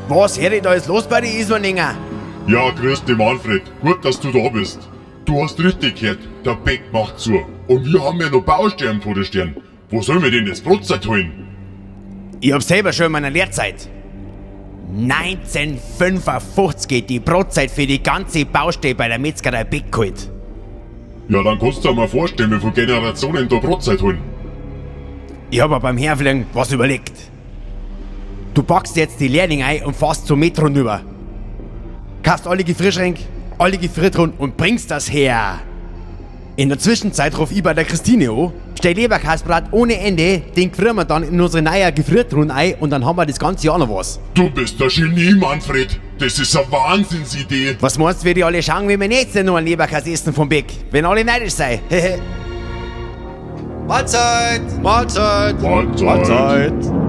Was hör ich da ist los bei die Ismaninger? Ja, grüß dich Manfred. Gut, dass du da bist. Du hast richtig gehört, der Beck macht zu. Und wir haben ja noch Baustellen am Todesstern. Wo sollen wir denn das Brotzeit holen? Ich hab selber schon in meiner Lehrzeit. 1955 die Brotzeit für die ganze Baustelle bei der Metzgerei Beck geholt. Ja, dann kannst du dir mal vorstellen, wie viele Generationen da Brotzeit holen. Ich hab mir beim Herfliegen was überlegt. Du packst jetzt die Lehrlinge ein und fährst zum Metro rüber. Kaufst alle Gefrierschränke, alle Gefriertruhen und bringst das her. In der Zwischenzeit ruf ich bei der Christine an, bestell Leberkasbrat ohne Ende, den gefrieren wir dann in unsere neue Gefriertruhen ein und dann haben wir das ganze Jahr noch was. Du bist der Genie, Manfred. Das ist eine Wahnsinnsidee. Was meinst du, wie die alle schauen, wenn wir nicht nur einen Leberkäse essen vom Beck? Wenn alle neidisch sei. Mahlzeit! Mahlzeit! Mahlzeit. Mahlzeit!